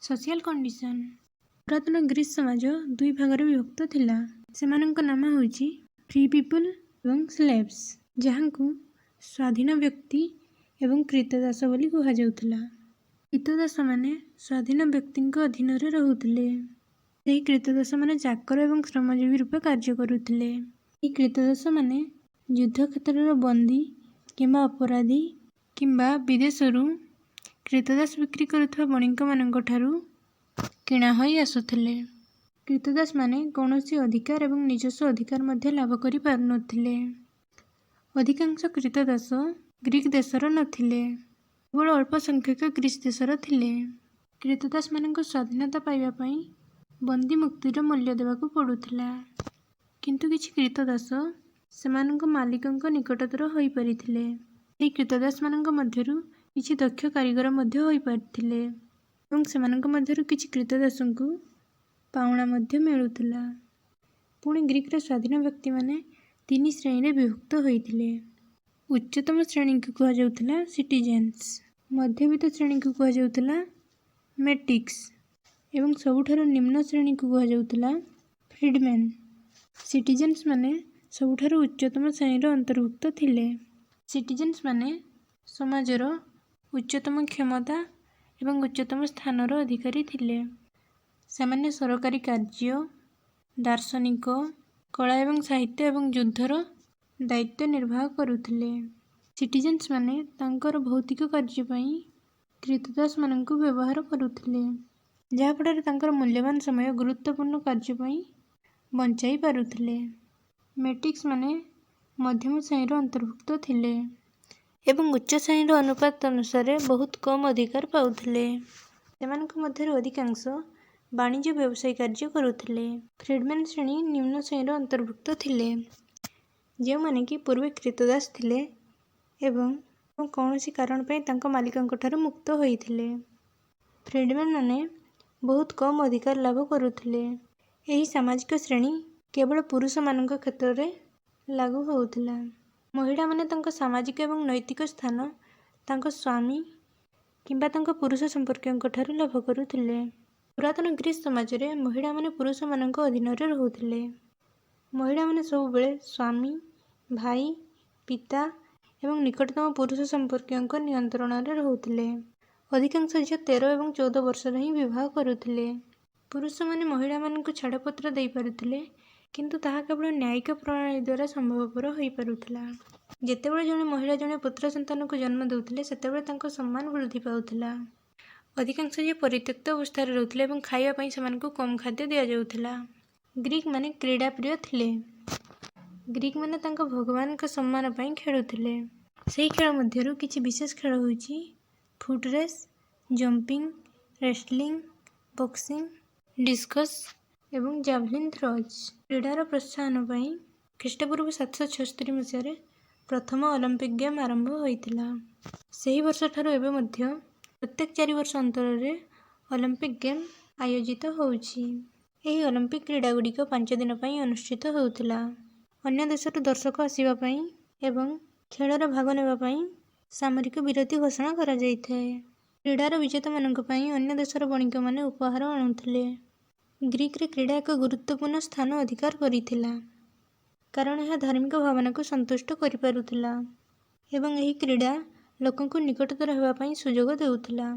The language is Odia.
Social condition. ପୁରାତନ ଗ୍ରୀସ୍ ସମାଜ ଦୁଇ ଭାଗରେ ବିଭକ୍ତ ଥିଲା। ସେମାନଙ୍କ ନାମ ହେଉଛି ଫ୍ରି ପିପୁଲ୍ ଏବଂ ସ୍ଲେଭ୍ସ, ଯାହାଙ୍କୁ ସ୍ୱାଧୀନ ବ୍ୟକ୍ତି ଏବଂ କ୍ରୀତଦାସ ବୋଲି କୁହାଯାଉଥିଲା। କ୍ରୀତଦାସମାନେ ସ୍ୱାଧୀନ ବ୍ୟକ୍ତିଙ୍କ ଅଧୀନରେ ରହୁଥିଲେ। ସେହି କ୍ରୀତଦାସମାନେ ଚାକର ଏବଂ ଶ୍ରମଜୀବୀ ରୂପେ କାର୍ଯ୍ୟ କରୁଥିଲେ। ଏହି କ୍ରୀତଦାସମାନେ ଯୁଦ୍ଧକ୍ଷେତ୍ରର ବନ୍ଦୀ କିମ୍ବା ଅପରାଧୀ କିମ୍ବା ବିଦେଶରୁ କ୍ରୀତଦାସ ବିକ୍ରି କରୁଥିବା ବଣିକମାନଙ୍କଠାରୁ କିଣା ହୋଇ ଆସୁଥିଲେ। କ୍ରୀତଦାସମାନେ କୌଣସି ଅଧିକାର ଏବଂ ନିଜସ୍ୱ ଅଧିକାର ମଧ୍ୟ ଲାଭ କରିପାରୁନଥିଲେ। ଅଧିକାଂଶ କ୍ରୀତଦାସ ଗ୍ରୀକ୍ ଦେଶର ନଥିଲେ, କେବଳ ଅଳ୍ପ ସଂଖ୍ୟକ ଗ୍ରୀସ୍ ଦେଶର ଥିଲେ। କ୍ରୀତଦାସମାନଙ୍କୁ ସ୍ୱାଧୀନତା ପାଇବା ପାଇଁ ବନ୍ଦୀ ମୁକ୍ତିର ମୂଲ୍ୟ ଦେବାକୁ ପଡ଼ୁଥିଲା, କିନ୍ତୁ କିଛି କ୍ରୀତଦାସ ସେମାନଙ୍କ ମାଲିକଙ୍କ ନିକଟତର ହୋଇପାରିଥିଲେ। ଏହି କ୍ରୀତଦାସମାନଙ୍କ ମଧ୍ୟରୁ କିଛି ଦକ୍ଷ କାରିଗର ମଧ୍ୟ ହୋଇପାରିଥିଲେ ଏବଂ ସେମାନଙ୍କ ମଧ୍ୟରୁ କିଛି କ୍ରୀତଦାସଙ୍କୁ ପାଉଣା ମଧ୍ୟ ମିଳୁଥିଲା। ପୁଣି ଗ୍ରୀକର ସ୍ୱାଧୀନ ବ୍ୟକ୍ତିମାନେ ତିନି ଶ୍ରେଣୀରେ ବିଭକ୍ତ ହୋଇଥିଲେ। ଉଚ୍ଚତମ ଶ୍ରେଣୀକୁ କୁହାଯାଉଥିଲା ସିଟିଜେନ୍ସ, ମଧ୍ୟବିତ୍ତ ଶ୍ରେଣୀକୁ କୁହାଯାଉଥିଲା ମେଟିକ୍ସ ଏବଂ ସବୁଠାରୁ ନିମ୍ନ ଶ୍ରେଣୀକୁ କୁହାଯାଉଥିଲା ଫ୍ରିଡମେନ୍। ସିଟିଜେନ୍ସ ମାନେ ସବୁଠାରୁ ଉଚ୍ଚତମ ଶ୍ରେଣୀର ଅନ୍ତର୍ଭୁକ୍ତ ଥିଲେ। ସିଟିଜେନ୍ସ ମାନେ ସମାଜର ଉଚ୍ଚତମ କ୍ଷମତା ଏବଂ ଉଚ୍ଚତମ ସ୍ଥାନର ଅଧିକାରୀ ଥିଲେ। ସେମାନେ ସରକାରୀ କାର୍ଯ୍ୟ, ଦାର୍ଶନିକ, କଳା ଏବଂ ସାହିତ୍ୟ ଏବଂ ଯୁଦ୍ଧର ଦାୟିତ୍ୱ ନିର୍ବାହ କରୁଥିଲେ। ସିଟିଜେନ୍ସ ମାନେ ତାଙ୍କର ଭୌତିକ କାର୍ଯ୍ୟ ପାଇଁ କ୍ରୀତଦାସମାନଙ୍କୁ ବ୍ୟବହାର କରୁଥିଲେ, ଯାହାଫଳରେ ତାଙ୍କର ମୂଲ୍ୟବାନ ସମୟ ଗୁରୁତ୍ୱପୂର୍ଣ୍ଣ କାର୍ଯ୍ୟ ପାଇଁ ବଞ୍ଚାଇ ପାରୁଥିଲେ। ମେଟିକ୍ସ ମାନେ ମଧ୍ୟମ ଶ୍ରେଣୀର ଅନ୍ତର୍ଭୁକ୍ତ ଥିଲେ ଏବଂ ଉଚ୍ଚ ଶ୍ରେଣୀର ଅନୁପାତ ଅନୁସାରେ ବହୁତ କମ୍ ଅଧିକାର ପାଉଥିଲେ। ସେମାନଙ୍କ ମଧ୍ୟରୁ ଅଧିକାଂଶ ବାଣିଜ୍ୟ ବ୍ୟବସାୟ କାର୍ଯ୍ୟ କରୁଥିଲେ। ଫ୍ରିଡମେନ୍ ଶ୍ରେଣୀ ନିମ୍ନ ଶ୍ରେଣୀର ଅନ୍ତର୍ଭୁକ୍ତ ଥିଲେ, ଯେଉଁମାନେ କି ପୂର୍ବେ କ୍ରୀତଦାସ ଥିଲେ ଏବଂ କୌଣସି କାରଣ ପାଇଁ ତାଙ୍କ ମାଲିକଙ୍କଠାରୁ ମୁକ୍ତ ହୋଇଥିଲେ। ଫ୍ରିଡମେନ୍ ମାନେ ବହୁତ କମ୍ ଅଧିକାର ଲାଭ କରୁଥିଲେ। ଏହି ସାମାଜିକ ଶ୍ରେଣୀ କେବଳ ପୁରୁଷମାନଙ୍କ କ୍ଷେତ୍ରରେ ଲାଗୁ ହେଉଥିଲା। ମହିଳାମାନେ ତାଙ୍କ ସାମାଜିକ ଏବଂ ନୈତିକ ସ୍ଥାନ ତାଙ୍କ ସ୍ୱାମୀ କିମ୍ବା ତାଙ୍କ ପୁରୁଷ ସମ୍ପର୍କୀୟଙ୍କଠାରୁ ଲାଭ କରୁଥିଲେ। ପୁରାତନ ଗ୍ରୀସ୍ ସମାଜରେ ମହିଳାମାନେ ପୁରୁଷମାନଙ୍କ ଅଧୀନରେ ରହୁଥିଲେ। ମହିଳାମାନେ ସବୁବେଳେ ସ୍ୱାମୀ, ଭାଇ, ପିତା ଏବଂ ନିକଟତମ ପୁରୁଷ ସମ୍ପର୍କୀୟଙ୍କ ନିୟନ୍ତ୍ରଣରେ ରହୁଥିଲେ। ଅଧିକାଂଶ ଝିଅ 13 ଏବଂ 14 ବର୍ଷରେ ହିଁ ବିବାହ କରୁଥିଲେ। ପୁରୁଷମାନେ ମହିଳାମାନଙ୍କୁ ଛାଡ଼ପତ୍ର ଦେଇପାରୁଥିଲେ, କିନ୍ତୁ ତାହା କେବଳ ନ୍ୟାୟିକ ପ୍ରଣାଳୀ ଦ୍ୱାରା ସମ୍ଭବପର ହୋଇପାରୁଥିଲା। ଯେତେବେଳେ ଜଣେ ମହିଳା ଜଣେ ପୁତ୍ର ସନ୍ତାନକୁ ଜନ୍ମ ଦେଉଥିଲେ, ସେତେବେଳେ ତାଙ୍କ ସମ୍ମାନ ବୃଦ୍ଧି ପାଉଥିଲା। ଅଧିକାଂଶ ଝିଅ ପରିତ୍ୟକ୍ତ ଅବସ୍ଥାରେ ରହୁଥିଲେ ଏବଂ ଖାଇବା ପାଇଁ ସେମାନଙ୍କୁ କମ୍ ଖାଦ୍ୟ ଦିଆଯାଉଥିଲା। ଗ୍ରୀକମାନେ କ୍ରୀଡ଼ାପ୍ରିୟ ଥିଲେ। ଗ୍ରୀକମାନେ ତାଙ୍କ ଭଗବାନଙ୍କ ସମ୍ମାନ ପାଇଁ ଖେଳୁଥିଲେ। ସେହି ଖେଳ ମଧ୍ୟରୁ କିଛି ବିଶେଷ ଖେଳ ହେଉଛି foot race, jumping, wrestling, boxing, discus ଏବଂ ଜାଭଲିନ୍ ଥ୍ରୋଜ୍। କ୍ରୀଡ଼ାର ପ୍ରୋତ୍ସାହନ ପାଇଁ ଖ୍ରୀଷ୍ଟପୂର୍ବ 776 ମସିହାରେ ପ୍ରଥମ ଅଲିମ୍ପିକ୍ ଗେମ୍ ଆରମ୍ଭ ହୋଇଥିଲା। ସେହି ବର୍ଷଠାରୁ ଏବେ ମଧ୍ୟ ପ୍ରତ୍ୟେକ 4 ବର୍ଷ ଅନ୍ତରରେ ଅଲିମ୍ପିକ୍ ଗେମ୍ ଆୟୋଜିତ ହେଉଛି। ଏହି ଅଲିମ୍ପିକ୍ କ୍ରୀଡ଼ାଗୁଡ଼ିକ 5 ଦିନ ପାଇଁ ଅନୁଷ୍ଠିତ ହେଉଥିଲା। ଅନ୍ୟ ଦେଶରୁ ଦର୍ଶକ ଆସିବା ପାଇଁ ଏବଂ ଖେଳରେ ଭାଗ ନେବା ପାଇଁ ସାମରିକ ବିରତି ଘୋଷଣା କରାଯାଇଥାଏ। କ୍ରୀଡ଼ାର ବିଜେତାମାନଙ୍କ ପାଇଁ ଅନ୍ୟ ଦେଶର ବଣିକମାନେ ଉପହାର ଆଣୁଥିଲେ। ଗ୍ରୀକରେ କ୍ରୀଡ଼ା ଏକ ଗୁରୁତ୍ୱପୂର୍ଣ୍ଣ ସ୍ଥାନ ଅଧିକାର କରିଥିଲା, କାରଣ ଏହା ଧାର୍ମିକ ଭାବନାକୁ ସନ୍ତୁଷ୍ଟ କରିପାରୁଥିଲା ଏବଂ ଏହି କ୍ରୀଡ଼ା ଲୋକଙ୍କୁ ନିକଟତର ହେବା ପାଇଁ ସୁଯୋଗ ଦେଉଥିଲା।